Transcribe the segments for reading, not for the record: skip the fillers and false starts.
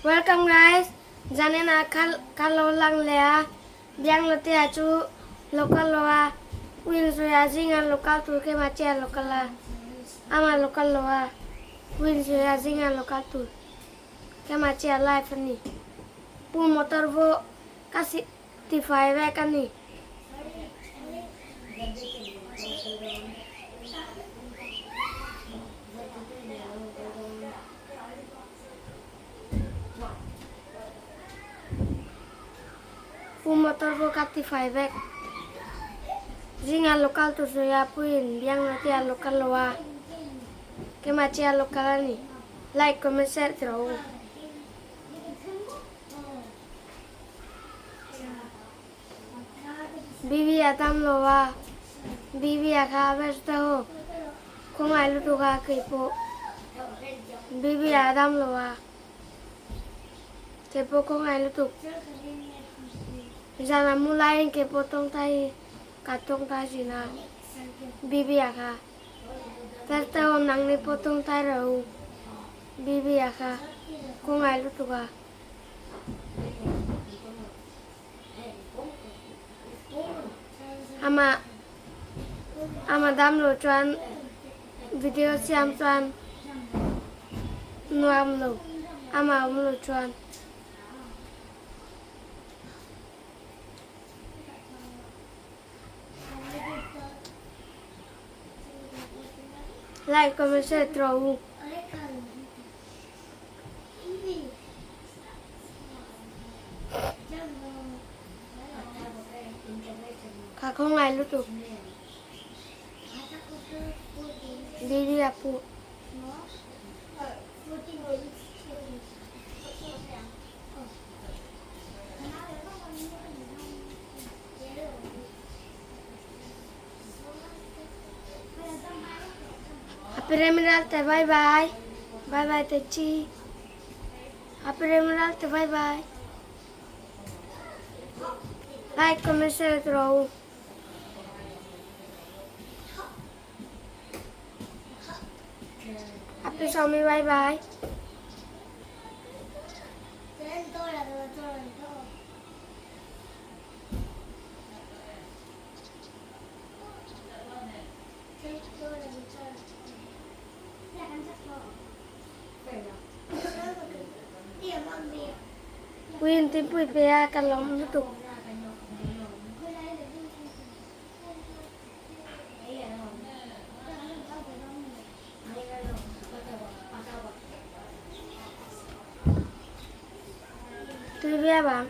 Welcome guys, zanin ah ka lo lang leh a, Bianglote ah chu lo kal lo a, Winzui ah zingah lo kal tur keimah chiah lo kal a, amah lo kal lo a, Winzui ah zingah lo kal tur keimah chiah live a ni. Pu motor pawh ka tifai vek a ni. Pu motor pawh ka tifai vek. Zingah local tur sawi a puiin Biangnote a local lo a, keimah chiah a local a ni. Like, comment, share ti rawh u. Bibi a tam lo a, Bibi a kha a best te ho, khawngaih lutuk a kei pawh Bibi a dam lo a, kei pawh khawngaih lutuk. Zan a mu laiin kei pawh tawngtai hi ka tawngtai thin a, Bibi a kha best te ho nangni pawh tawngtai rawh u, Bibi a kha khawngaih lutuk a. Amah amah damlo chuan video siam chuan nuam lo amah awm lo chuan. Like comment share trawh u. Ka khawngaih lutuk. Lily a pu. Happy Remiral te bye bye. Bye bye te chi. Happy Remiral te bye bye. Like comment share rawh u. Happy Swami bye bye. Puiin tinpui pe a ka lawm lutuk. Tui ve bang.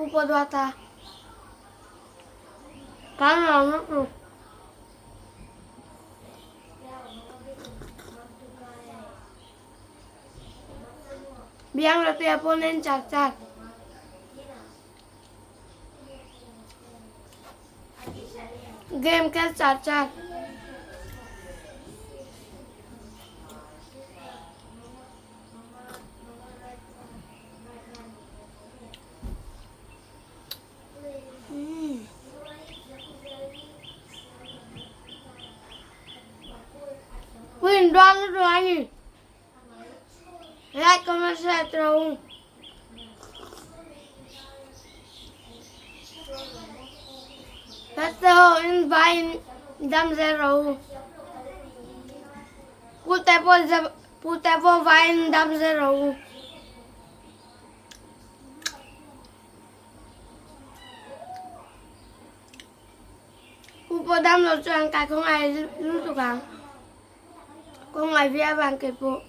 Pu Duata. Kan lawm lutuk. Biang lo te pawh nen chak chak. Game khel char char. Win dual lutuk a ni. Like, comment, share tawh u. Hmasa ho in vaiin dam zel rawh u. Pute pawh pute pawh vaiin dam zel rawh u. Pu pawh dam lo chuan kai khawngaih lutuk ang. Khawngaih viau ang kei pawh.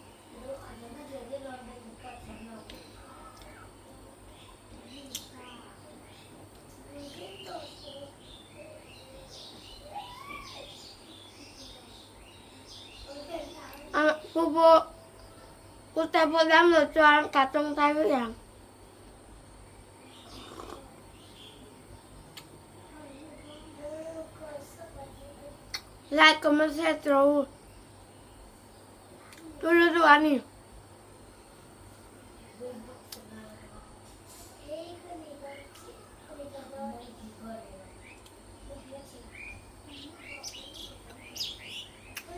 Pu pawh pu te pawh dam lo chuan ka tawngtai vek ang. Like comment share ti rawh u. Tu lutuk a ni.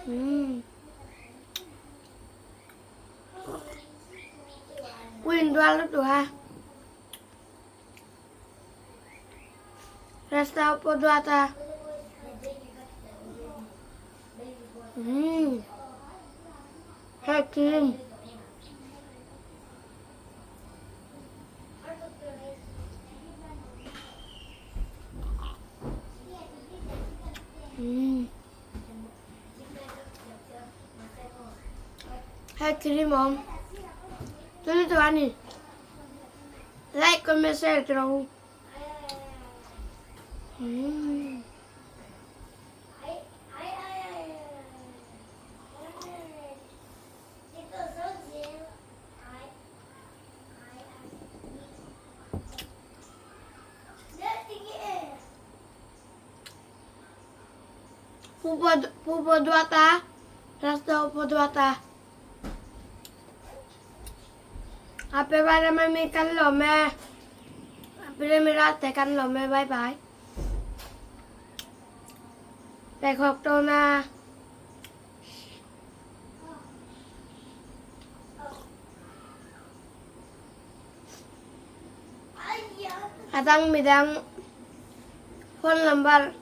Umm. Queen dual lutuk a. Rasta pawh duat a. Umm. Hei cream. Umm. Hei cream awm. Tui lutuk a ni. Like comment share ti rawh u. Umm. Pu Duata, Rasta Pu Duata. Happy birthday mami kan lawm e. Happy birthday kan lawm e bye bye. Pheikhawk tawn a. A dang midang phone number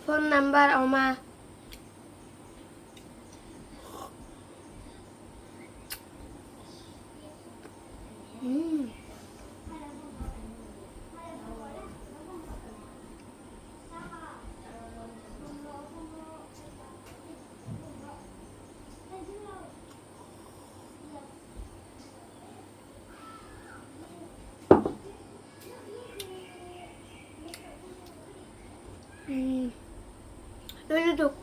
phone number a awm a. Tui lutuk.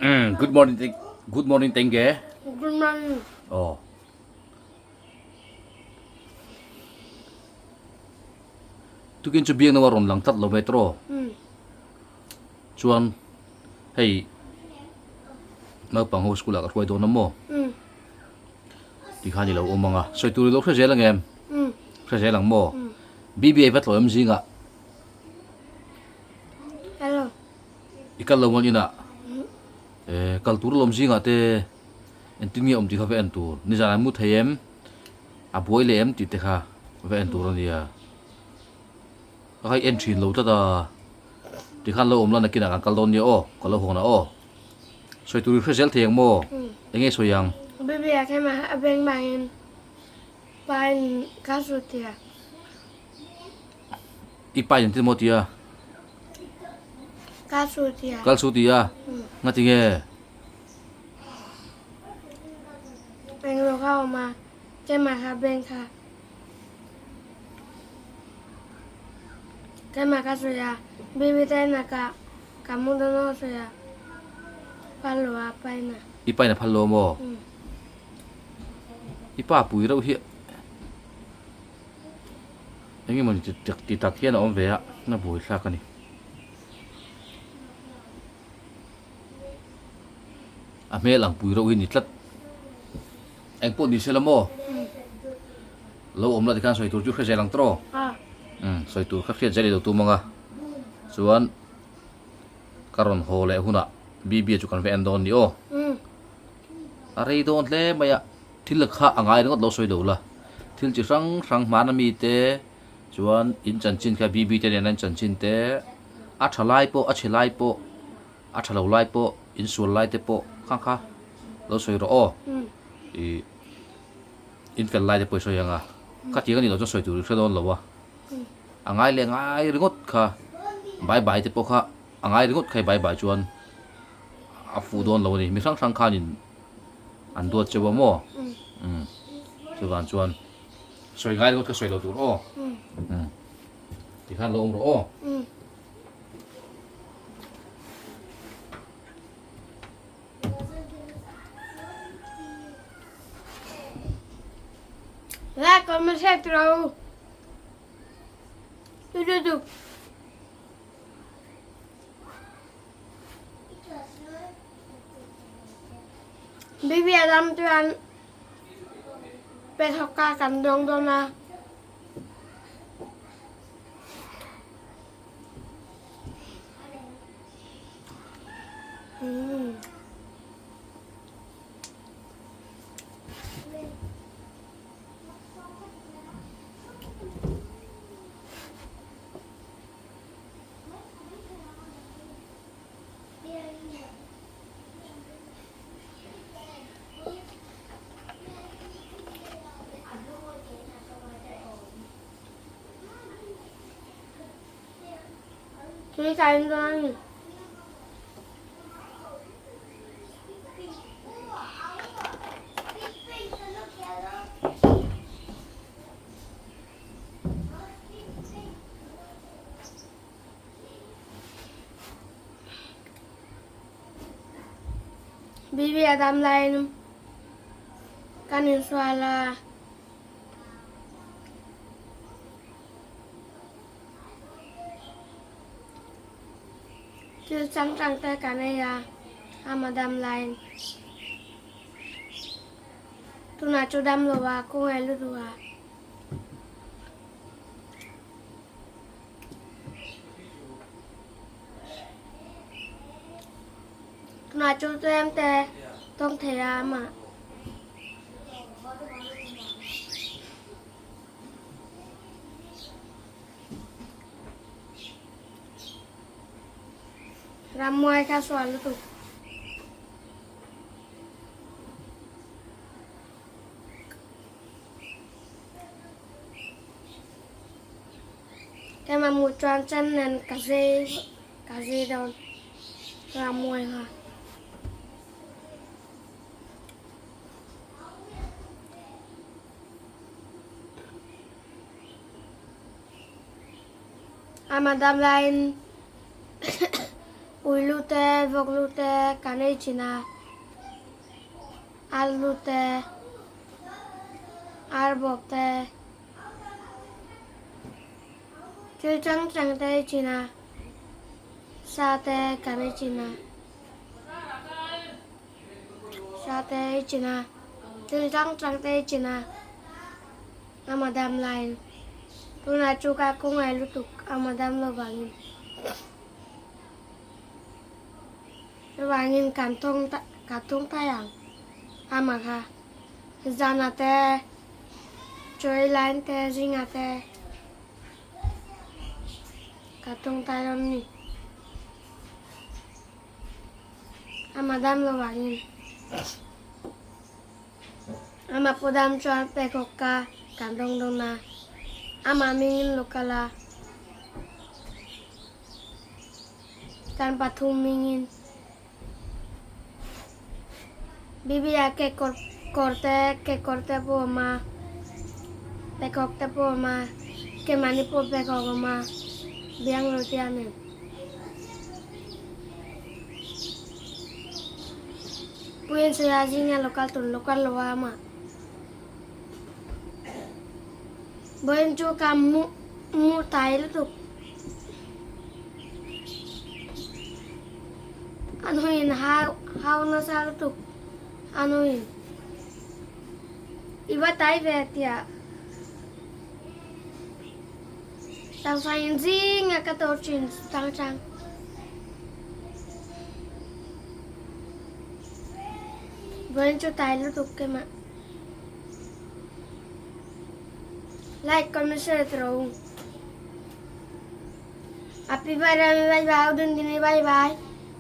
Mm, good morning, good morning, Tenge. Good morning. Oh. Tukin chu biak na ron lang tlat lo metro. Chuan hei naupang ho school ah ka hruai dawn a maw? Tikhan i lo awm ang a, sawi tur i lo hre zel ang em? Hre zel ang maw? BBA va tlawh em zingah? I kal lo mawn inah? Eh, kal tur alawm zingah te engtin nge awm tih kha va en tur. Nizan an mu thei em? A buai leh em tih te kha va en tur a nia. Ka kha i en thin lo tlat a, tikhan lo awm la nakinah kan kal dawn nia aw, ka lo hawn a aw. Sawi tur i hre zel thei ang maw? Eng nge sawi ang? Baby a khem a beng bangin pa in ka su tia. I pa in engtin maw tia? Ka su tia. Kal su tia? Ngati nge? Englo kha awm a, kema kha beng kha. Keimah ka sawi a, Bibi taina ka ka mu dawn a sawi a, phal lo a paina. I paina phal lo maw? I pa pui reuh hi eng emaw ni ti tak hian a awm ve a, na buai thlak a ni. A hmel ang pui reuh hi ni tlat. Eng pawh ni sela maw? Lo awm la tikhan sawi tur chu hre zel ang tawh. Umm sawi tur kha hriat zel i lo tum ang a. Chuan ka rawn haw leh hunah BB chu kan va en dawn ni aw. A rei dawn hle mai a, thil kha a ngai ringawt lo sawi lo la. Thil chi hrang hrang hmana mi te chuan in chanchin kha BB te nen an chanchin te a tha lai pawh a chhe lai pawh A tha lo lai pawh, insual lai te pawh kha kha lo sawi rawh aw. I infel lai te pawh i sawi ang a. Khatiang a nih loh chuan sawi tur i hre dawn lo a. A ngai leh ngai ringawt kha bye bye te pawh kha a ngai ringawt kha i bye bye chuan a fuh dawn lo a ni. Mi hrang hrang khanin an duat cheu a maw? Umm. Chuvang chuan sawi ngai ringawt kha sawi lo tur aw. Umm. Tikhan lo awm rawh aw. Like, comment, share rawh u. Tu tu tu. Bibi a dam chuan Pethawka kan dawng dawn a. Tui ka in dawn a ni. Bibi a dam laiin kan insual a. Thil chang chang te kan ei a, ama dam laiin. Tunah chu dam lo a, khawngaih lutuk a. Tunah chu tlem te tawng thei a amah. Rammuai kha sual lutuk. Keimah hmuh chuan chan nen ka zei ka zei dawn rammuai kha. Ama dam laiin ui lu te vawk lu te kan ei thin a, ar lu te ar bawp te thil chang chang te ei thin a, sa te kan ei thin a. Sa te ei thin a, thil hrang hrang te ei thin a, ama dam laiin tunah chu ka khawngaih lutuk ama dam lo vangin chuvangin kan thawng ka thawng thai ang ama kha zanah te chaw ei laiin te zingah te ka thawng thai dawn a ni. Ama dam lo vangin ama pu dam chuan pheikhawk ka kan dawng dawn a, ama hmingin lo kal a, kan pathum hmingin Bibia kekawr kawr te kekawr te pawh a awm a, pheikhawk te pawh a awm a, keimahni pawh pheikhawk a awm a, bianglo te a ni. Puiin sawi a zinga local tur local lo a ama. Vawiin chu ka mu mu tai lutuk. A hnuin hau hau nasa lutuk a hnuin. I va tai ve tia. Tangsain zinga ka to thin chang chang. Vawiin chu tai lutuk keimah. Like, comment, share rawh u. Happy birthday bye bye, Udundini bye bye,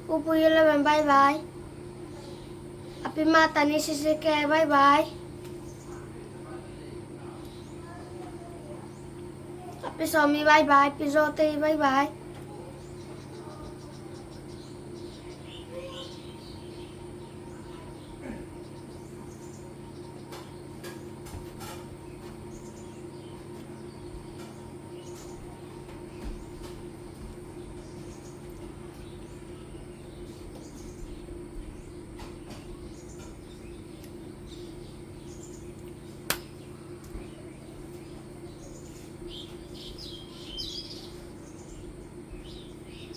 Upui 11 bye bye, Happy Matani CCK bye bye. Pi Sawmi bye bye, Pi Zawtei bye bye.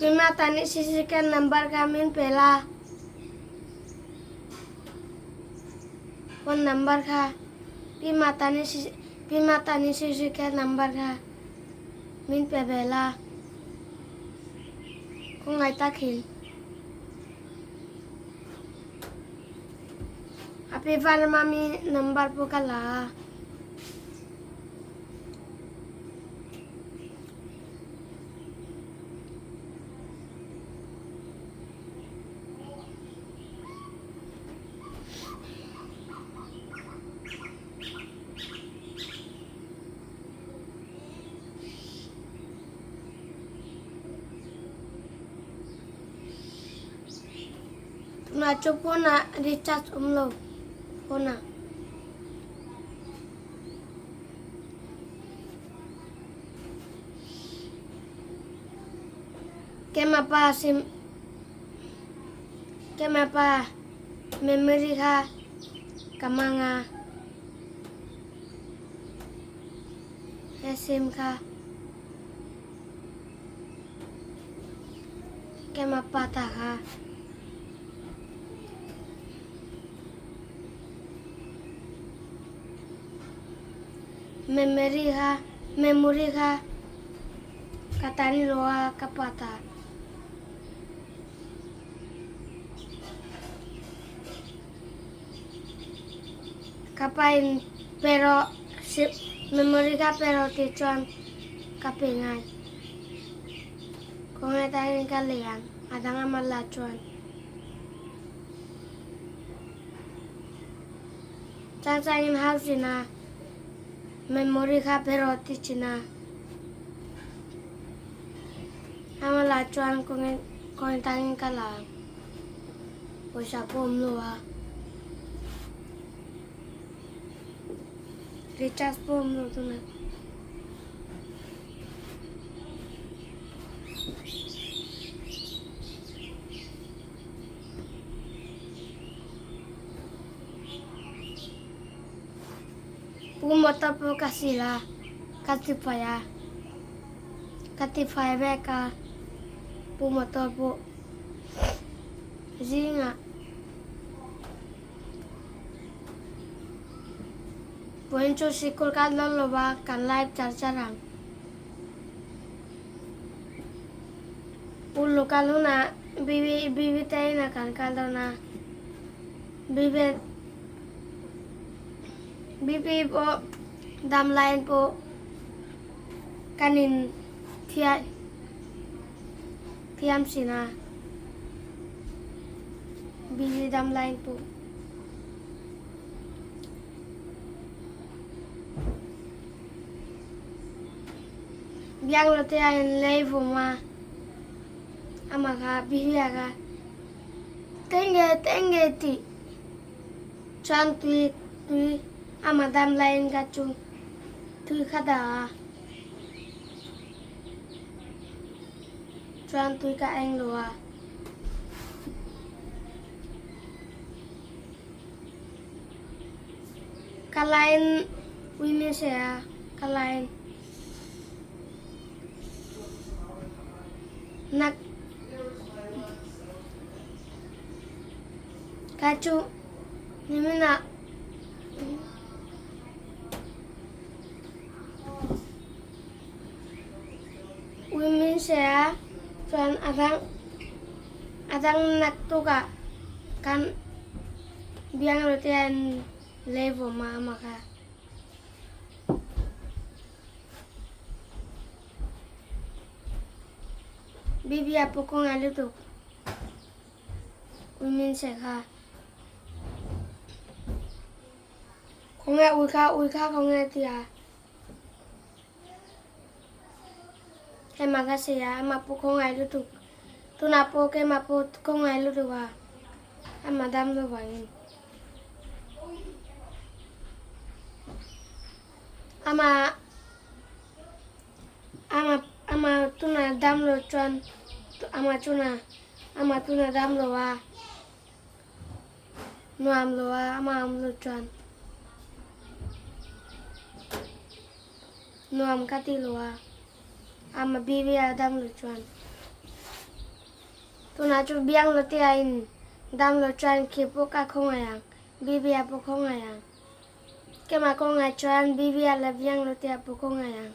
Pima tani CC cam number kha min pe la. Phone number kha Pima tani Pima tani CC cam number kha min pe ve la. Khawngaih takin. A pi Vanmami number pawh ka la a. Tunah chu phone ah recharge awm lo phone ah. Keimah pa sim keimah pa memory kha ka hmang a he sim kha keimah pa ta kha. Memory kha memory kha ka tan lo a ka pa ta. Ka pa in pe rawh memory kha pe rawh ti chuan ka pe ngai. Khawngaih takin ka lei ang a dang a mal lah chuan. Changchangin hau chin a, memory kha pe rawh ti chin a. A mal ah chuan kawng tangin ka la ang. Pawisa pawh awm lo a. Recharge pawh awm lo tunah. Pu motor pawh ka sil a, ka ti fai a, ka ti fai vek a, pu motor pawh zingah vawiin chu sikul ka dawn lo va, kan live char char ang. Pu local hunah BB te inah kan kal dawn a. BP pawh dam laiin pawh kan in thiam thin a, BP dam laiin pawh. Bianglote a in lei vum a, amah kha BP ah kha. Tenge tenge tih chuan tui tui ama dam laiin ka chu tui kha dah a, chuan tui ka eng lo a. Ka laiin ui min seh a, ka laiin nak Ka chu nimin ah ui min seh a, chuan a dang a dang naktuk ah kan bianglo te an lei vawm a ama kha. Bibia pawh ka ngai lutuk. Ui min seh kha. Khawnge ui kha ui kha khawnge ti a. Keimah ka si a, amah pawh khawngaih lutuk. Tunah pawh keimah pawh khawngaih lutuk a, amah dam lo vangin. Amah Ama ama tuna damlo chuan ama chuna ama tuna damlo a nuam lo a ama awm lo chuan nuam ka ti lo a ama bibi a damlo chuan. Tunah chu Bianglote-a in damlo chuan khi pawh ka khawngaih ang, Bibi-a pawh khawngaih ang. Keimah kawngah chuan Bibi-a leh Bianglote-a pawh khawngaih ang.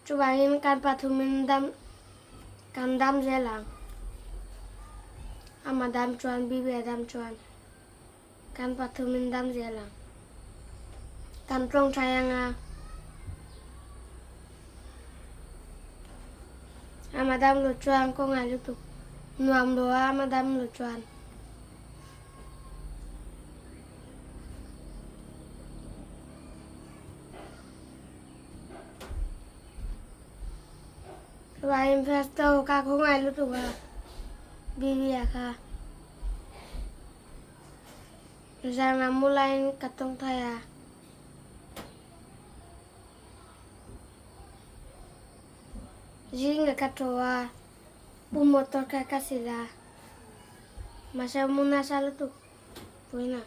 Chuvangin kan pathumin dam kan dam zel ang. Ama dam chuan Bibi-a dam chuan kan pathumin dam zel ang. Kan tawngtai anga ama dam lo chuan kawngah lutuk nuam lo a ama dam lo chuan. Chuvangin Festo ka khawngaih lutuk a, Bibia kha zan a mu laiin ka tawngtai a. Zinga ka tho a, pu motor kha ka sil a, mahse mu nasa lutuk puina.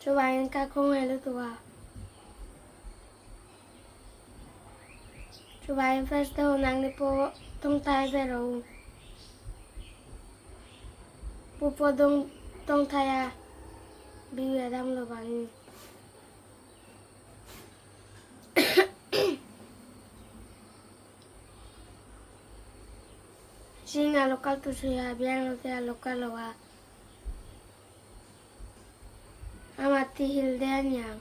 Chuvangin ka khawngaih lutuk a. Chuvangin first ho nangni pawh tawngtai ve rawh u. Pu pawh dawng tawngtai a biu a dam lo vangin. Zingah local tu suia bianglote a local lo a. Amah ti hil de a niang.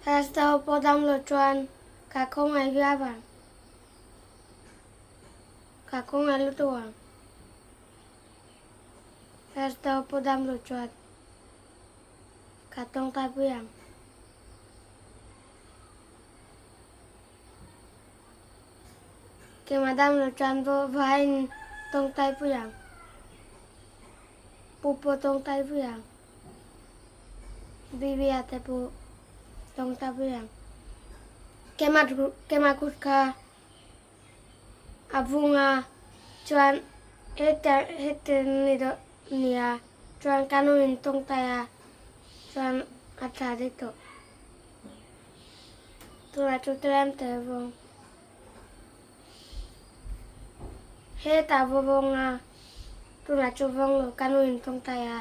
Rasta ho pawh damlo chuan ka khawngaih viau ang. Ka khawngaih lutuk ang. Rasta ho pawh damlo chuan ka tawngtaipui ang. Keimah damlo chuan vain tawngtai pui ang. Pu pawh tawngtai pui ang. Bibia te pawh tawngtai pui ang. Keimah kut kha a vung a, chuan heti ni dawh nia, chuan ka nu in tawngtai a, chuan a tha daih tawh. Tunah chu tlem te vawng. Hetah va vawng a, tunah chu vawng lo ka nu in tawngtai a.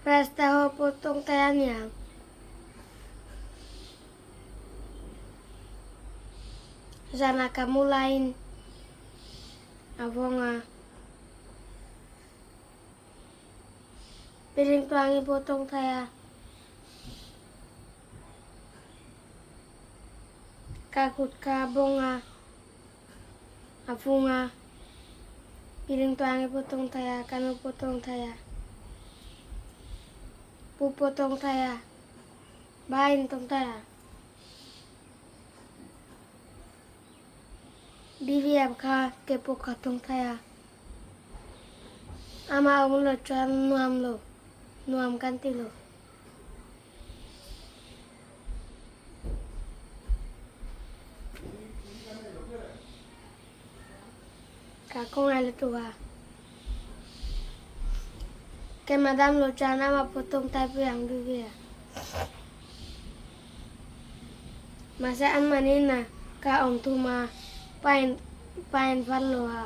Rasta ho pawh tawngtai a niang. Zanah ka mu laiin a vawng a. Piling tuangi pawh tawngtai a. Ka kut kha a bawng a, a vung a. Piling tuangi pawh tawngtai a, ka nu pawh tawngtai a. Pu pawh tawngtai a, ba in tawngtai a. BVM kha ke pawh ka tawngtai a. Amah awm lo chuan nuam lo, nuam kan ti lo. Ka kawng a lutuk a. Keimah dam lo chuan amah pawh tawngtaipui ang duh ve a. Mahse anmahni na ka awm thum a, pain pain vat lo a.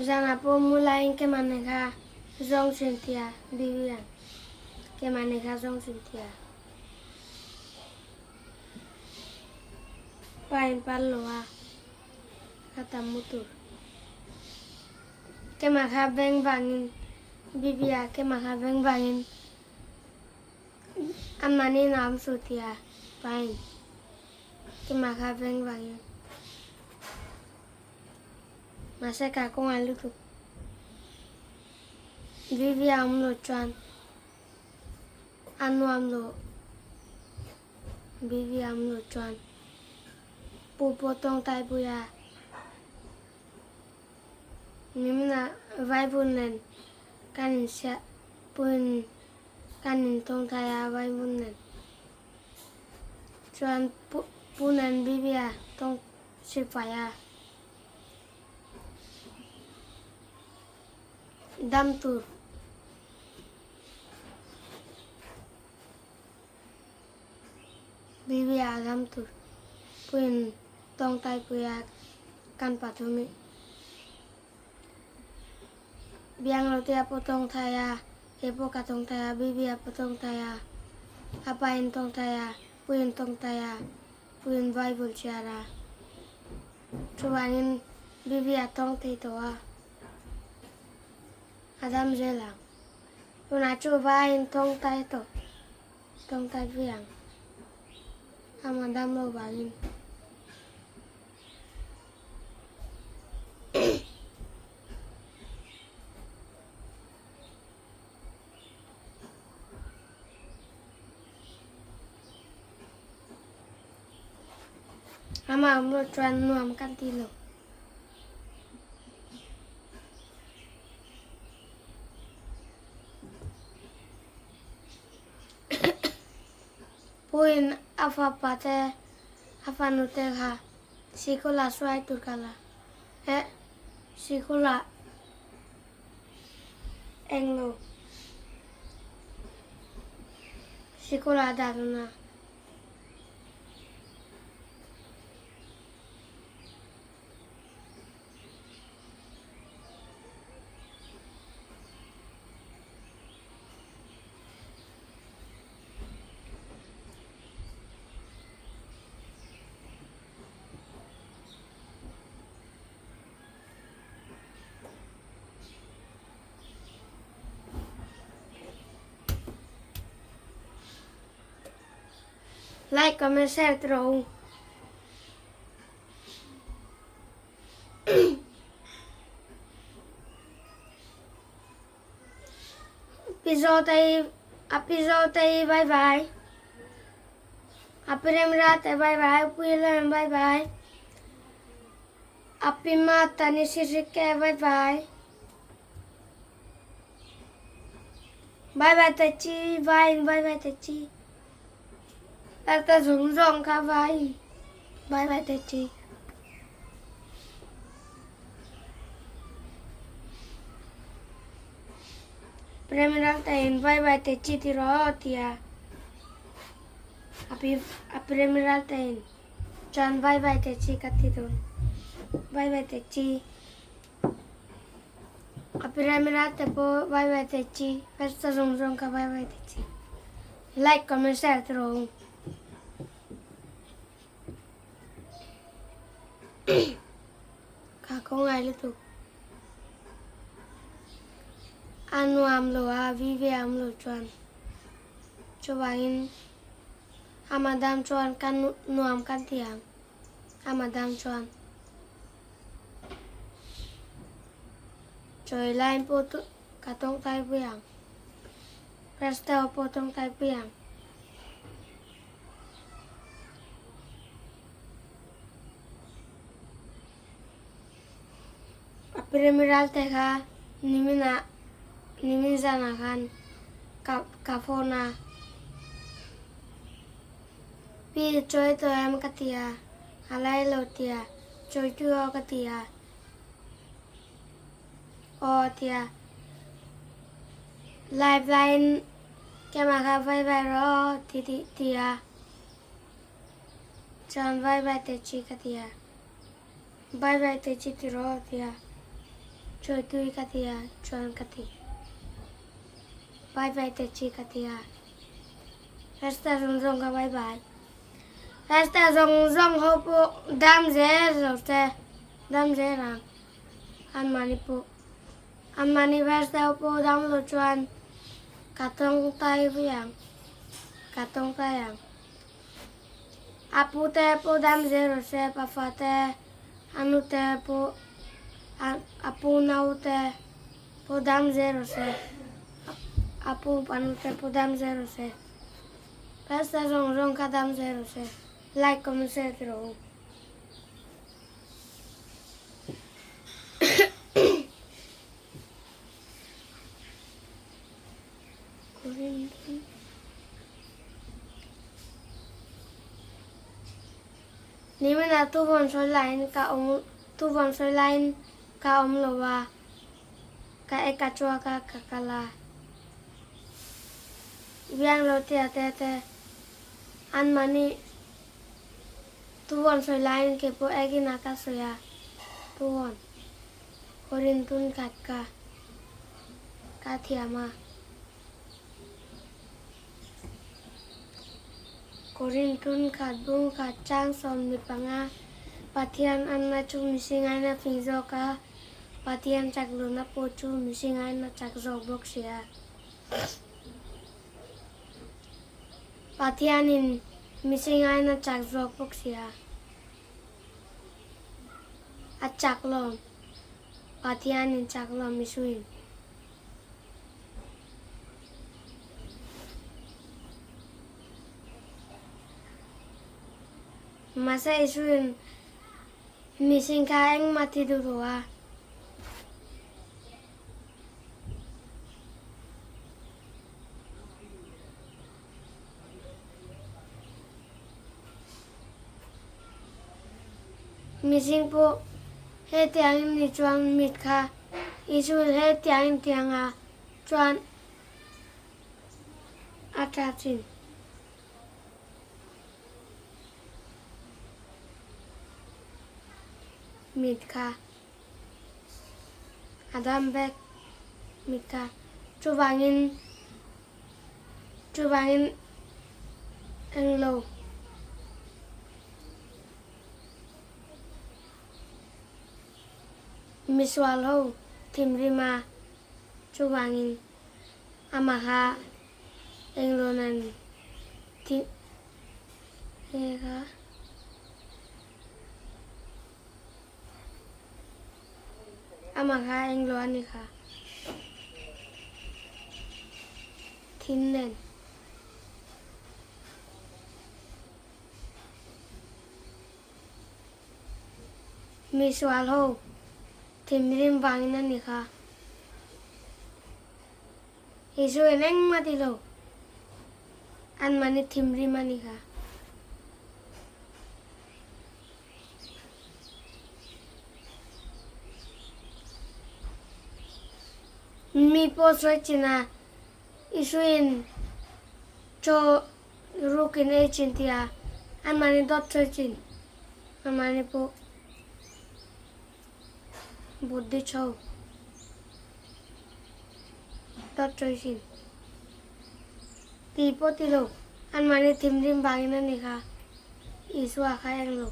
Zanah pawh mu laiin keimah nih kha zawng sin tia Bibian keimah nih kha zawng sin tia. Pain pal lo a ka tam mu tur. Keimah kha beng vangin Bibia keimah kha beng vangin. Anmahni in a awm suh tia pain keimah kha veng vangin. Mahse ka kawngah lutuk Vivi a awm loh chuan a nuam lo. Vivi a awm loh chuan pu pawh tawngtaipui a Nimina Vaibun nen kan insiah puiin kan intawngtai a Vaibun nen chuan pu nen Bibia tawng sipai a dam tur. Bibia a dam tur puiin tawngtaipui a kan pathum i Bianglotea pawh tawngtai a, kei pawh ka tawngtai a, Bibia pawh tawngtai a, a pa in tawngtai a, puiin tawngtai a, puiin Bible chhiar a. Chuvangin Bibia tawng thei tawh a, a dam zel ang. Tunah chu vaiin tawngtai tawh, tawngtai pui ang. Ama dam lo vangin. Amah awm lo chuan nuam kan ti lo. Puiin a fapa te a fanu te kha sikul ah hruai tur ka la eh sikul ah englo sikul ah dah dawn a. Like, comment, share ti rawh u. Pi Zawtei a Pi Zawtei bye bye. A Pi Remrate bye bye. Pu Lalrem bye bye. A Pi Matani Sisike bye bye. Bye bye Tachi bye bye bye Tachi. Ta zawng zawng kha bye bye bye Tachi. Premiral tein vai vai te chi ti ro tia. Api a premiral tein chuan vai vai te chi ka ti dun. Vai vai te chi. A premiral te pawh vai vai te chi. Festa zawng zawng kha vai vai te chi. Like, comment, share ti rawh u. Ka khawngaih lutuk. A nuam lo a, vi ve a awm lo chuan. Chuvangin a madam chuan ka nuam kan ti ang. A madam chuan chawi laiin pawh ka tawngtaipui ang. Rasta pawh tawngtaipui ang. A pyramidal te kha niminah nimin zanah khan ka ka phone a. Pi chawi tawh em ka ti a, a lai lo ti a, chawi tu aw ka ti a, aw a ti a. Live laiin keimah kha vai vai rawh aw ti ti a. Chuan vai vai te chi ka ti a. Vai vai te chi ti rawh a ti a. Chawi tui ka ti a, chuan ka ti. Vai vai te chi ka ti a. Rasta zawng zawng ka vai vai. Rasta zawng zawng ho pawh dam zel lo se, dam zel ang. Anmahni pawh. Anmahni rasta ho pawh dam lo chuan ka tawngtai viang. Ka tawngtai ang. A pu te pawh dam zel rawh se, pafa te, a nu te pawh, a pu nau te pawh dam zel rawh se, a pu panu te pawh dam zel rawh se. Pastor zawng zawng kha dam zel rawh se. Like, comment, share ti rawh u. Nimin-ah tuvawn sawi laiin ka awm tuvawn sawi laiin ka awm lo a, ka ek a chhuak a, ka kal a. Bianglo tia te te anmahni tuvawn sawi laiin kei pawh ekin a ka sawi a, tuvawn kawrin tun khat ka ka thiam a. Korin tun khat bung khat chang 15 Pathian anna chu mihring aina fing zawk a, Pathian chak lohna pawh chu mihring aina chak zawk bawk si a. Pathianin mihring aina chak zawk bawk si a, a chak lawm. Pathianin chak lawm mihringin. Mahse Isuin mihring kha engmah ti duh lo a. Mihring pawh hetiangin ni chuan mit kha Isuin hetiangin tianga chuan a tha thin. Mit kha a dam vek mit kha chuvangin chuvangin englo. Misual ho thinrim a, chuvangin amaha englo nan thi mek a. Amaha englo a ni kha thin nen. Misual ho thinrim vangin a ni kha. Isuin engmah ti lo anmahni thinrim a ni kha. Mi pawh sawi chinah Isuin chaw Rukin ei chin tia anmahni dawt sawi chin anmahni pawh buddhi chho dawt sawi chin ti pawh ti lo anmahni thinrim vangin a ni kha Isua kha eng lo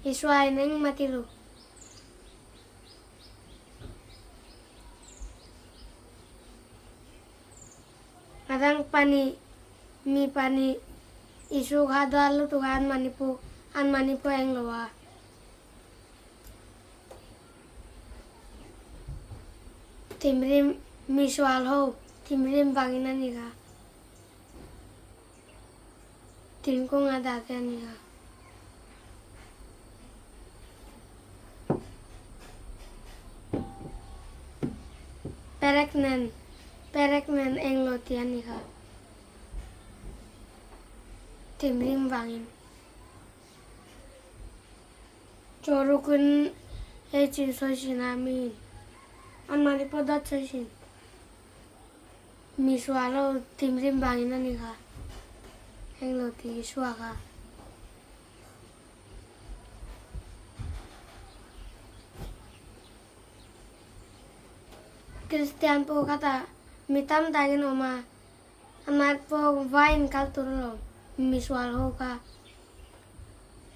Isua in engmah ti lo. A dang pahnih, mi pahnih Isu kha dawt lutuk a anmahni pawh anmahni pawh eng lo a. Thinrim misual ho thinrim vangin a ni kha. Thingkung a dah te a ni kha. Perek nen perek nen englo tih a ni kha. Thinrim vangin. Chaw rukin ei chin sawi thin a miin anmahni pawh dawt sawi thin. Mi sual ho thinrim vangin a ni kha englo tih Isua kha. Kristian pawh khatah mi tam takin awm a, amah pawh vaiin kal tur alawm mi sual ho kha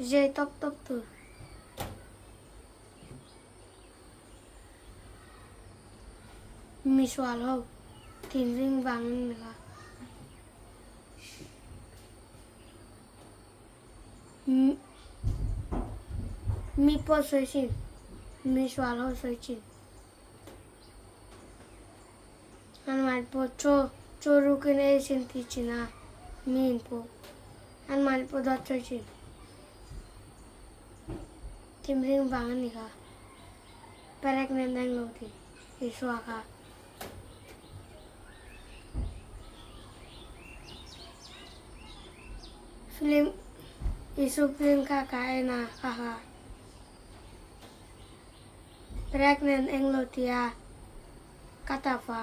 zai tawp tawp tur. Misual ho thinrim vangin ni kha. Mi pawh sawi thin, mi sual ho sawi thin. Anmahni pawh chaw chaw rukin ei thin ti thin a, mi in pawh anmahni pawh dawt sawi thin. Thimring vang a ni kha. Perek nen englo ti Isua kha. Film Isu film kha ka en a ha ha. Pregnant englo tia ka tap a.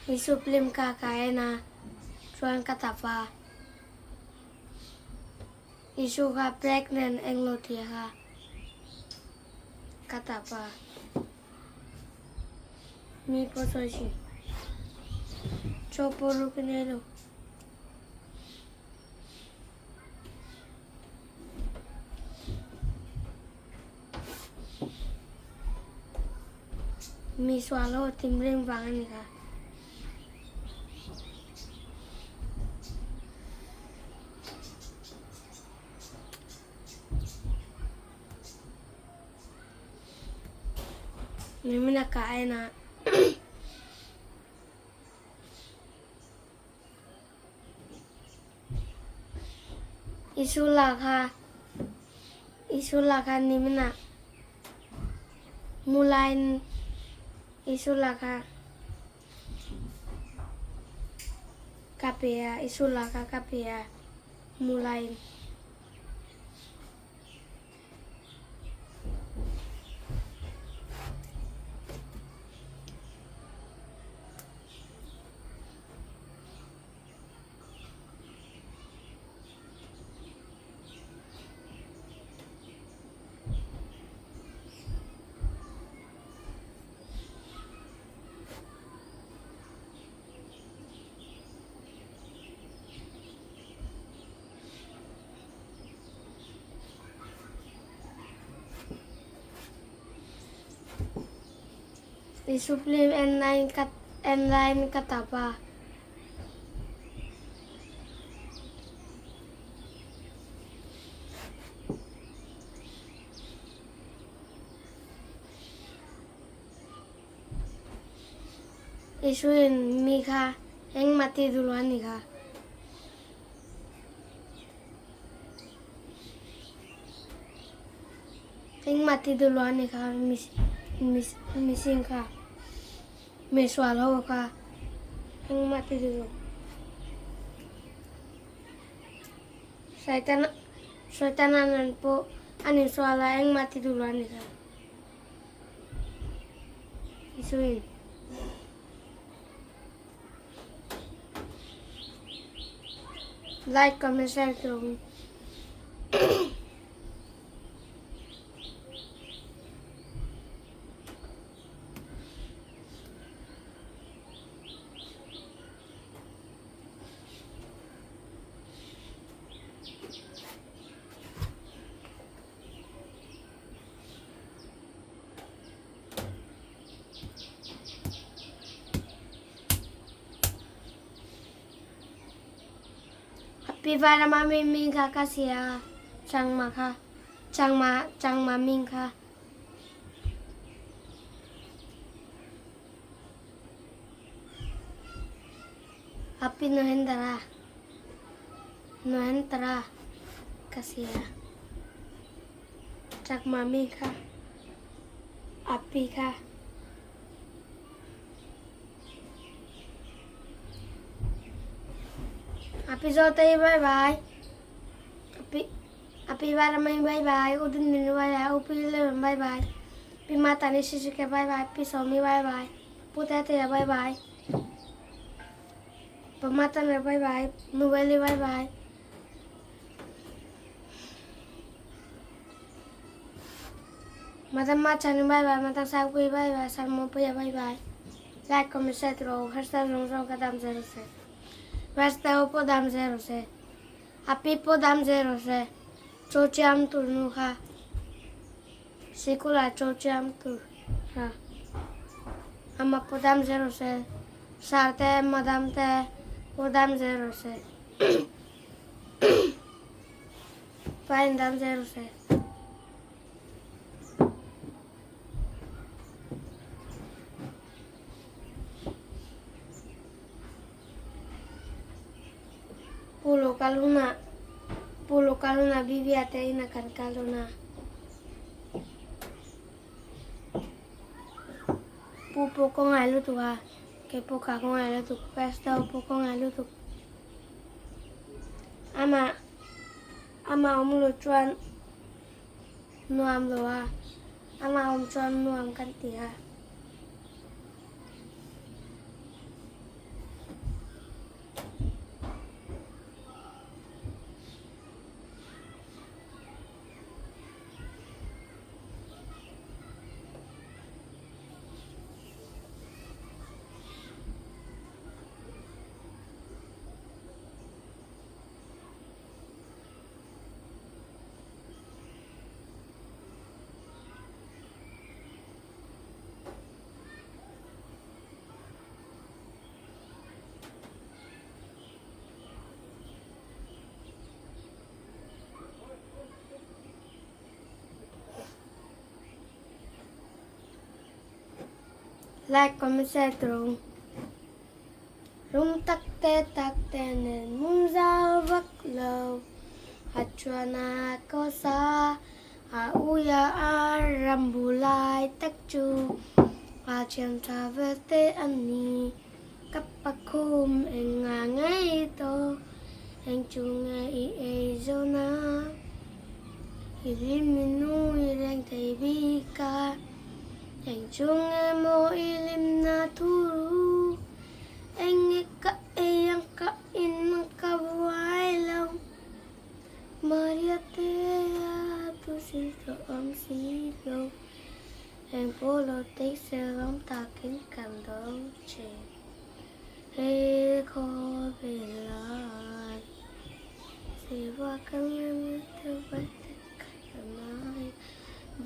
Isu film kha ka en a chuan ka tap a. Isu kha pregnant englo tia kha ka tap a. Mi pawh sawi thin. Chaw pawh ruk i nei lo. Mi sual ho tim reng vang a ni kha. Nimina ka en a. Isula kha Isula kha nimina mulain Isula kha ka pe a Isula kha ka pe a mulain. I Supreme en laiin ka en laiin ka tap a. Isuin mi kha engmah ti duh lo a ni kha. Engmah ti duh lo a ni kha mihring kha misual ho kha engmah ti duh lo. Saitana nan pawh an insual a engmah ti duh lo a ni kha. Isuin. Like, comment, share tum. Pi Varama mi hming kha ka hria a, Changma kha, Changma, Changma hming kha. Api Nohendra, Nohentra ka hria. Chakma hming kha, Api kha. Api Zawtei bye bye. Api Api Varamai bye bye. Udin bye bye. Upi Eleven bye bye. Pi Matani Sisike bye bye. Pi Somi bye bye. Pu Tetea bye bye. Pu Matana bye bye. Nuveli bye bye. Madam Machhani bye bye Madam Sangpuii bye bye Sir Mapuia bye bye Like comment share ti rawh u Hairstyle zawng zawng ka dam zel rawh se Hairstyle pawh dam zel rawh se A pi pawh dam zel rawh se Chaw chiam tur nu kha Sikul ah chaw chiam tur kha Ama pawh dam zel rawh se Sir te Madam te pawh dam zel rawh se. Fine dam zel rawh se. Pu lo kal hunah Pu lo kal hunah Bibia te inah kan kal dawn a. Pu pawh ka ngai lutuk a, kei pawh ka ngai lutuk, Pastor pawh ka ngai lutuk. Amah amah awm lo chuan nuam lo a, amah awm chuan nuam kan ti a. Like comment share tur. Rum tak te tak te nen mum zau vak lo a chuan a ko sa a uia a ram bu lai tak chu a thiam tha vel te a ni ka pakhum eng nga ngei tawh eng chu nge i ei zawn a i lim i nui reng thei bik a. Eng chu nge maw i limna thu ru? Eng nge ka ei ang ka in ang ka buai lo. Maria te a tu si tawh awm si lo. Eng pawh lo tei se lawm takin kan dawng che. He khawvel lai siva ka ngai te vai te ka ngai.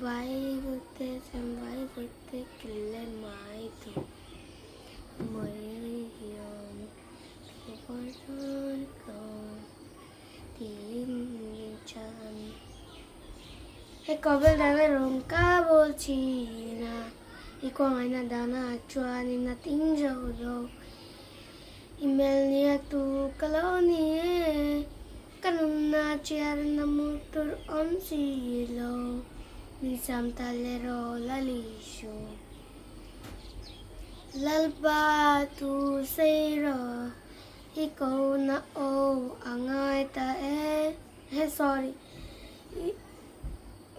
Vai rute sem vai rute kile mai tu mai hian thu ko tim chan he kovel dang rawng ka bol china i kawng na dana chuan in a ting zo lo email nia tu ka lo ni e Ka nunna chiarna hmuh tur awm si lo, min sam ta le rawh Lalishu. Lalpa thu sei rawh, i ko na aw a ngai ta e. He sorry.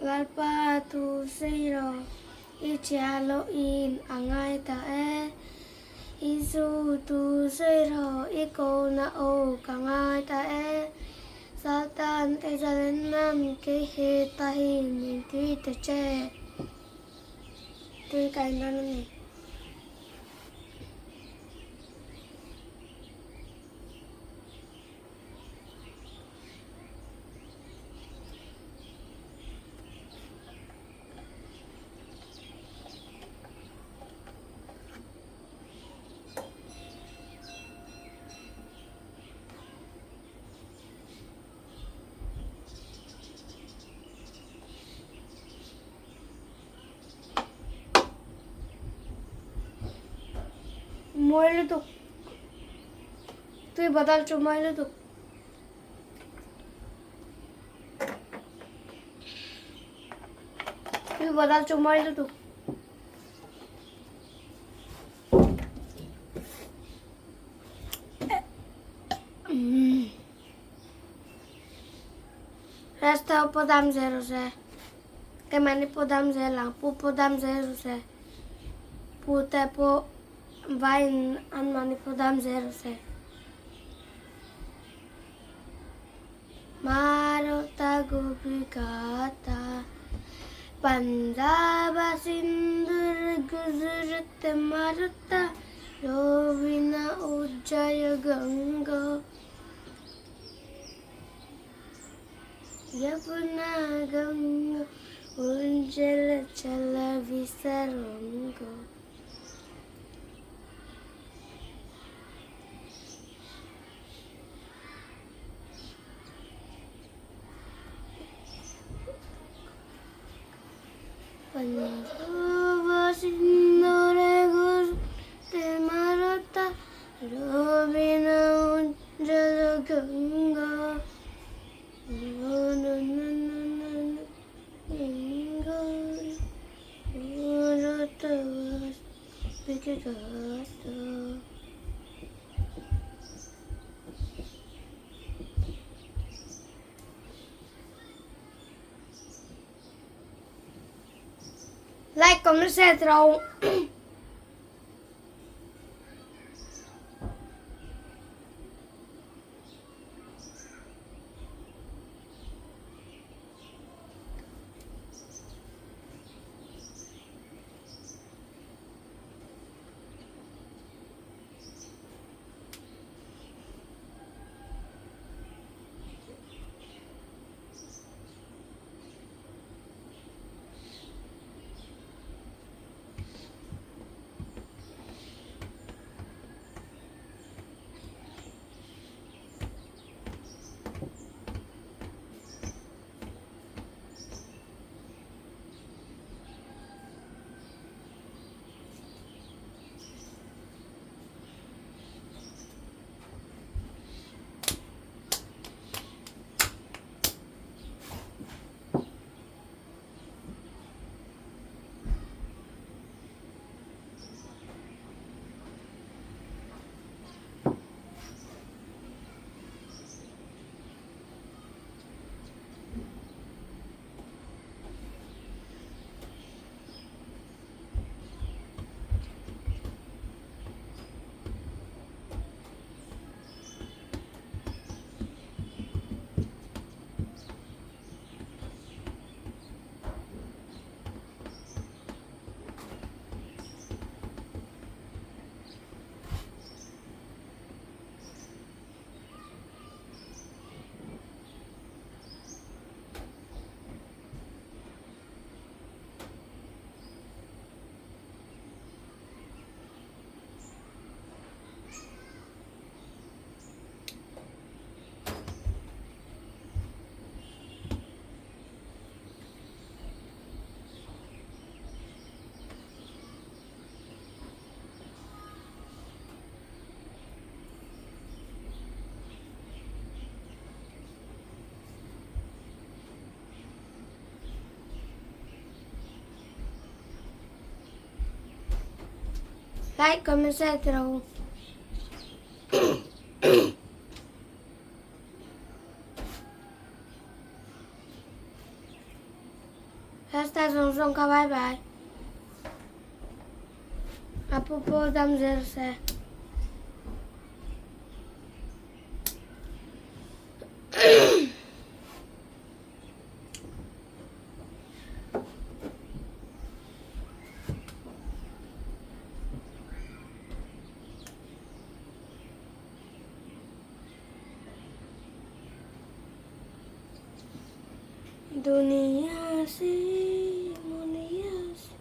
Lalpa thu sei rawh, i chhia loh in a ngai ta e. Isu tu sei rawh i ko na aw ka ngai ta e. Satan e zalen nan kei he ta hi min ti ta che. Tui ka in dawn a ni. Mawi lutuk tui badal chu mawi lutuk. Tui badal chu mawi lutuk. Rasta pawh dam zel rawh se, keimahni pawh dam zel ang, pu pawh dam zel rawh se, pu te pawh vaiin anmahni pawh dam zel rawh se. Marota gubigata. Punjab Sindh Gujarat Maratha Rovina Ujjai Ganga Yamuna Ganga Ujjal Chal Visaranga Punjab Sindh Gujarat Maratha Rovina Ujjal Ganga Like, comment, share rawh. Like, comment, share rawh. Hashtag zawng zawng kha bye bye. A pu pawh dam zel se. Dunia se munia se.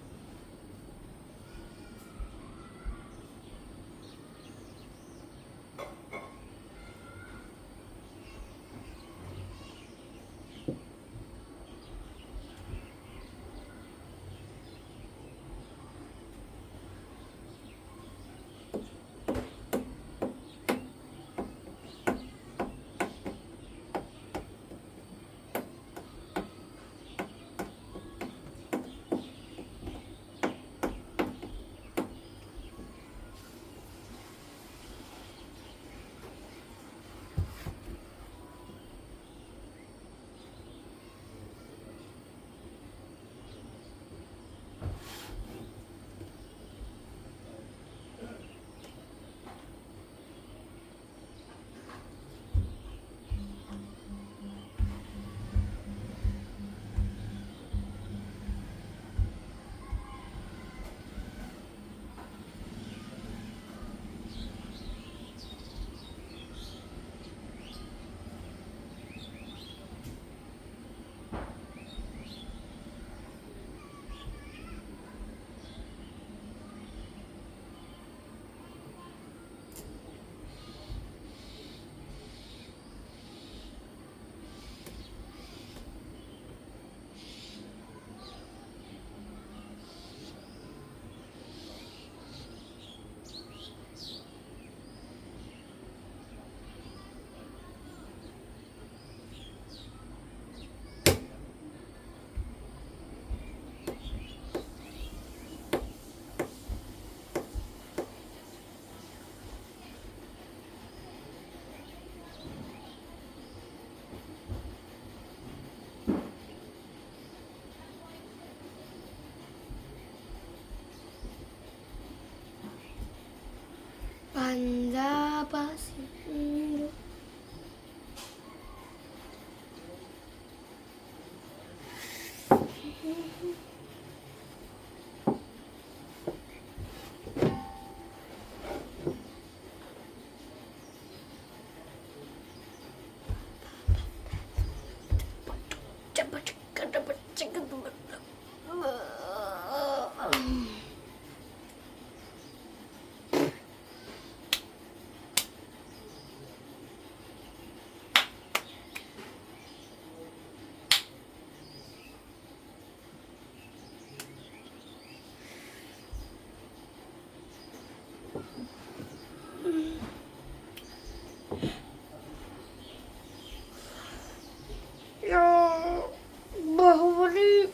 Bahubali.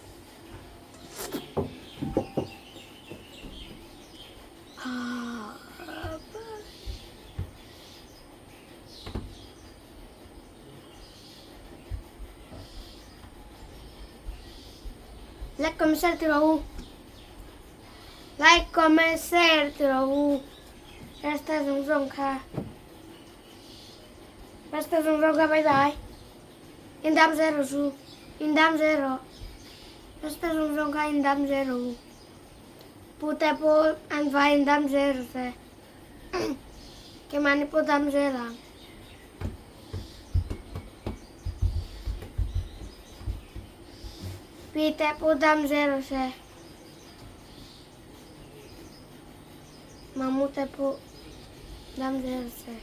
Like, comment, share ti rawh u. Like, comment, share ti rawh u. Rasta zawng zawng kha. Rasta zawng zawng kha bye bye. In dam zel rawh su. In dam zel rawh. Rasta zawng zawng kha in dam zel rawh u. Pu te pawh an vai in dam zel rawh se. Keimahni pawh dam zel ang. Pi te pawh dam zel rawh se. Mamu te pawh dam zel rawh se.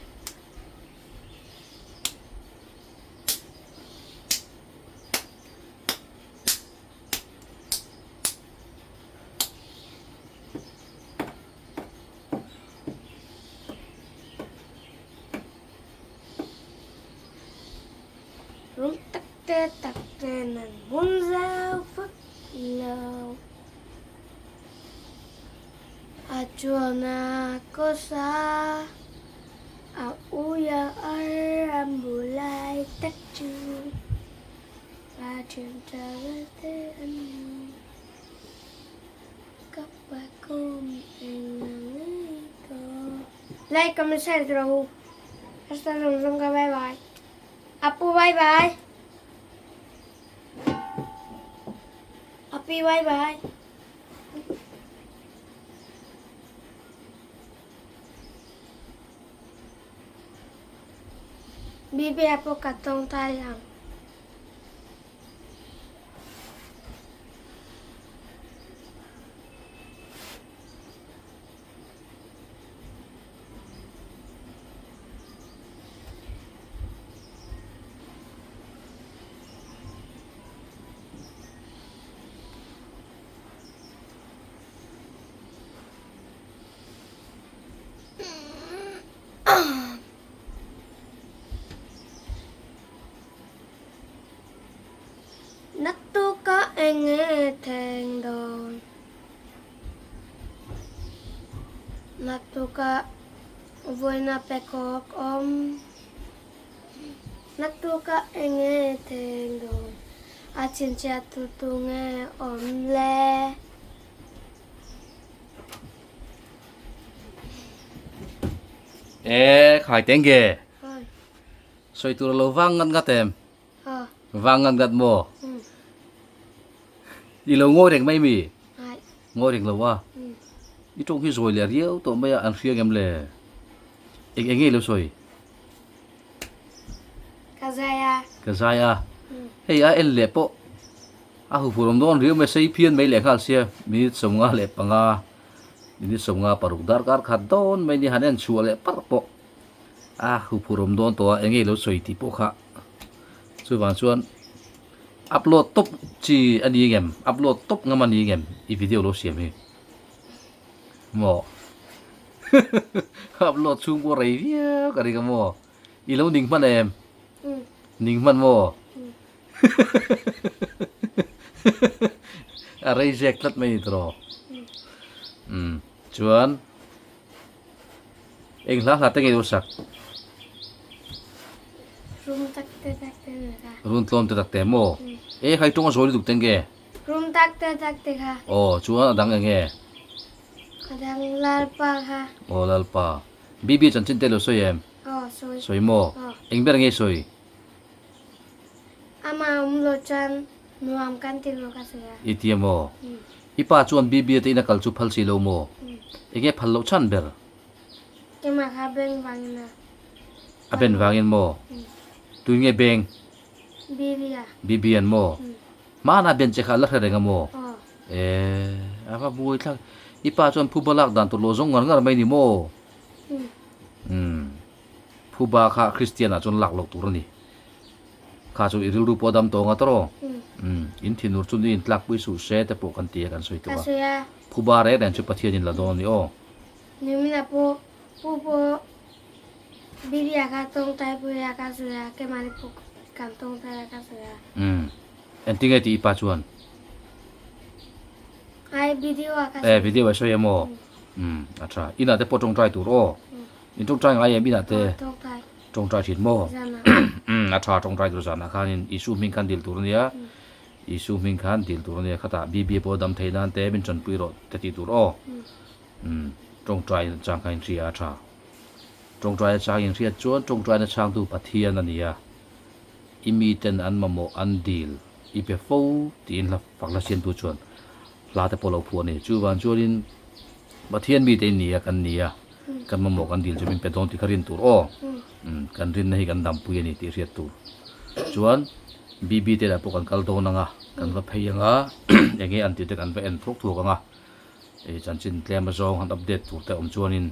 Rum tak te tak te nan hmun zau vak lo. A chuan a kawsa a uia ar a mu lai tak chu a thian tha vel te an ni. Ka pa kum eng ang ngei tawh. Like, comment, share ti rawh u. Hasta zawng zawng ka bye bye. Apu bye bye. Api bye bye. Bibi a pawh ka tawngtai ang. Naktuka eng nge thleng dawn? Naktuka vawiina pekawk awm. Naktuka eng nge thleng dawn? A chhinchhiah tu tu nge awm le? E khai teng ge. Sawi tur a lo vang ngat ngat em? Vang ngat ngat maw? I lo ngawi reng mai mi? Ngawi reng lo a. I tawng hi zawi leh riau tawh mai a, an hria ngem le? Eng eng nge i lo sawi? Ka zai a. Ka zai a. Hei a en leh pawh a huphurh awm dawn riau mai, sei phian mai leh nghal sia, minute 55, minute 56 darkar khat dawn mai ni han en chhuah leh parh pawh. A huphurh awm dawn tawh a eng nge lo sawi tih pawh kha chuvang chuan upload tawp chi a ni ngem upload tawp ngam a ni ngem i video lo siam hi maw upload chhung pawh rei viau ka ring a maw i lo ning hman em ning hman maw a rei zek tlat mai ni tawh chuan. Eng hla hla te nge i lo sak? Rum tak te tak te nge kha. Run tlawm te tak te maw? E khai ṭawng a zawi lutuk te nge? Rum tak te tak te kha. Aw chuan a dang eng nge? A dang Lalpa kha. Aw Lalpa. Bibi chanchin te lo sawi em? Aw, sawi. Sawi maw? Aw. Eng ber nge sawi? Amah awm lo chuan nuam kan ti lo ka sawi a. I tia maw? I pa chuan Bibi te ina kal chu phal si lo maw? Enge phal loh chhan ber? Keimah kha beng vangin a. A ben vangin maw? Tui nge beng? Bibi a. Bibi an maw? Hmana ben che kha a la hre reng a maw? Aw. Eee, a va buai thlak. I pa chuan phuba lak dan tur lo zawng ngar ngar mai ni maw? Umm. Phuba kha Kristian ah chuan lak loh tur a ni. Kha chu i rilru pawh a dam tawh ang a tawrh aw. Umm. In thinur chu ni in tlak pui suh se te pawh kan ti a kan sawi tawh a. Phuba reng reng chu Pathian in la dawn a ni aw. Nimina pawh pu pawh Bibia kha tawngtai pui a ka sawi a, keimahni pawh kan tawngtai a ka sawi a. Umm. Engtinge tih i pa chuan? Ai video a ka sawi. Eh video a sawi em aw? Umm a tha. Inah te pawh tawngtai tur aw. In tawngtai ngai em inah te? Tawngtai. Tawngtai thin maw? Zanah. Umm a tha tawngtai tur zanah khanin Isu hming khan dil tur a nia. Isu hming khan dil tur a nia. Khatah Bibia pawh dam theih nan te min tanpui rawh te tih tur aw. Umm tawngtai chang kha in hria a tha. Tawngtai a chang in hriat chuan tawngtaina chhangtu Pathian a nia. I miten an mamawh an dil i pe fo tiin hla fak hla siamtu chuan hla te pawh lo phuah a ni. Chuvang chuanin Pathian mite in nia kan nia, kan mamawh kan dil chu min pe dawn tih kha rin tur aw. Umm kan rinna hi kan dampui a ni tih hriat tur. Chuan BB te lah pawh kan kal dawn ang a, kan va phei ang a, eng nge an tih te kan va en thuak thuak ang a, ih chanchin tlem azawng han update tur te awm chuanin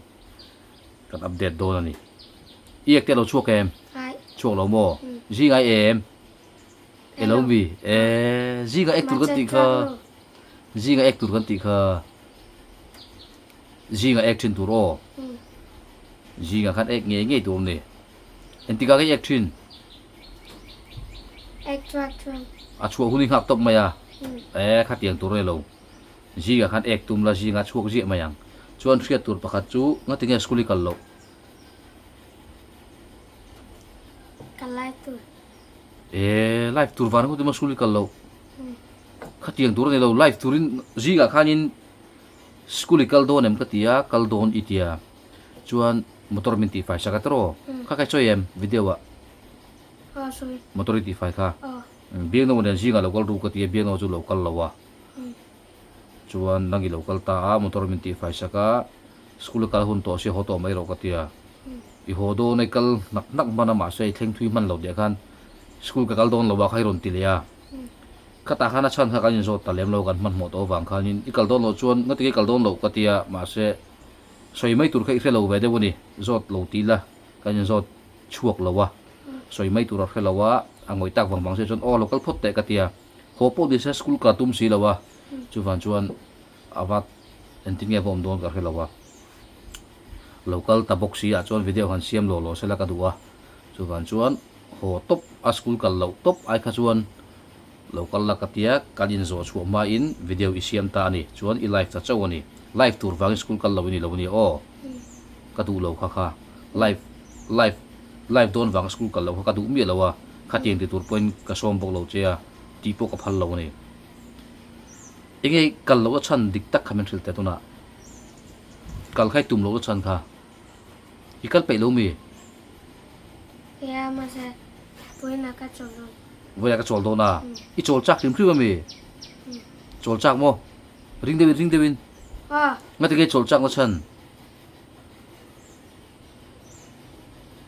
Kan update dawn a ni. I ek te lo chhuak em? Chhuak lo maw? Zing ai em? E lo mi? E zing a ek tur kan tih kha. Zing a ek tur kan tih kha. Zing a ek thin tur aw. Zing a khan ek ngei ngei tur ni. Entikah ka ek thin? Ek chhuak chuan. A chhuah hun i nghak tawp mai a. E khatiang tur a ni lo. Zingah khan ek tum la, zingah chhuak ziah mai ang. Chuan hriat tur pakhat chu ngati nge school i kal loh? Ka live tur. E, live tur vang ringawt in maw school i kal loh? Khatiang tur a ni lo, live turin zingah khanin school i kal dawn em ka ti a, kal dawn i tia. Chuan motor min tihfai sak a tiraw? Kha kai sawi em video ah? Aw sawi. Motor i tihfai kha? Aw. Biaknaw nen zingah lo kal ru ka ti a, Biaknaw chu lo kal lo a. Chuan nang i lo kal ta a, motor min tihfai sak a, school a kal hun tawh sia haw tawh mai rawh ka ti a. I haw dawn a, i kal hnak hnak hman a mahse i thleng thui hman lo tih ah khan school ka kal dawn lo a kha i rawn ti leh a. Khatah khan a chhan kha kan inzawt ta lem lo kan hmanhmawh tawh avang khanin i kal dawn loh chuan ngati i kal dawn loh ka ti a, mahse sawi mai tur kha i hre lo ve deuh a ni, zawt lo ti ila kan inzawt chhuak lo a, sawi mai tur a hre lo a, a ngawih tak vang vang se chuan aw lo kal phawt teh ka ti a. Haw pawh ni se school ka tum si lo a, chuvang chuan a va engtin nge va awm dawn ka hre lo a. Lo kal ta bawk si ah chuan video han siam law law sela ka duh a, chuvang chuan haw tawp a school kal loh tawp ai kha chuan lo kal la ka tia kan inzawh chhuah hma in video i siam ta a ni, chuan i live ta chauh a ni, live tur vangin school kal lo i ni lo a ni aw, ka duh lo kha kha live live live dawn vanga school kal loh kha ka duh miah lo a, khatiang ti tur pawhin ka sawm bawk lo che a, tih pawh ka phal lo a ni. Enge kal loh a chhan dik tak kha min hrilh teh tunah. Kal kha i tum loh a chhan kha. I kal peih lo mi? Nia mahse vawiinah ka chawl dawn. Vawiinah ka chawl dawn a? I chawl chak hrim hrim a mi? Chawl chak maw? Ring deuhin ring deuhin. Aw. Ngatinge i chawl chak na chhan?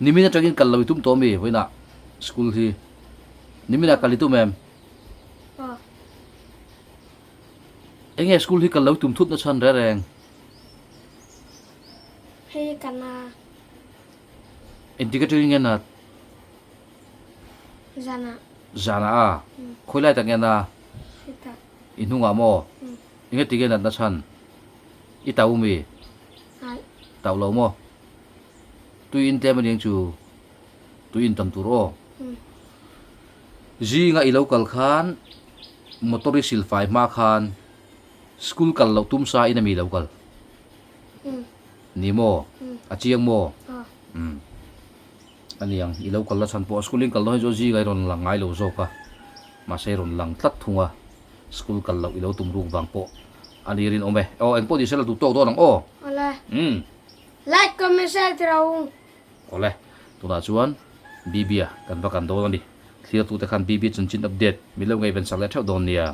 Nimin atangin kal lo i tum tawh mi vawiinah school hi niminah kal i tum em? Aw. Enge school hi kal lo i tum thut na chhan reng reng? Hei ka na. Engtik atangin nge nat? Zanah. Zanah a? Khawi lai tak nge na? Hetah. I hnungah maw? Enge ti nge nat na chhan? I tau mi? Tauh lo maw? Tui in tlem aniang chu tui in tam tur aw. Zinga i lo kal khan motor i silfai hma khan school kal loh tum sa in ami lo kal? Ni maw? A chiang maw? Umm. Aniang i lo kal la chhan pawh school in kal dawn hi chu zinga i rawn lang ngai lo zawk a, mahse i rawn lang tlat thung a. School kal loh i lo tum ruk vang pawh a ni rinawm e. Aw engpawh ni se la duh tawk dawn ang aw. Awle. Umm. Like, comment, share ti rawh u. Awle, tunah chuan BB-a kan va kan dawn a ni. Thlir tute khan BB chanchin update min lo ngaihven sak leh theuh dawn nia.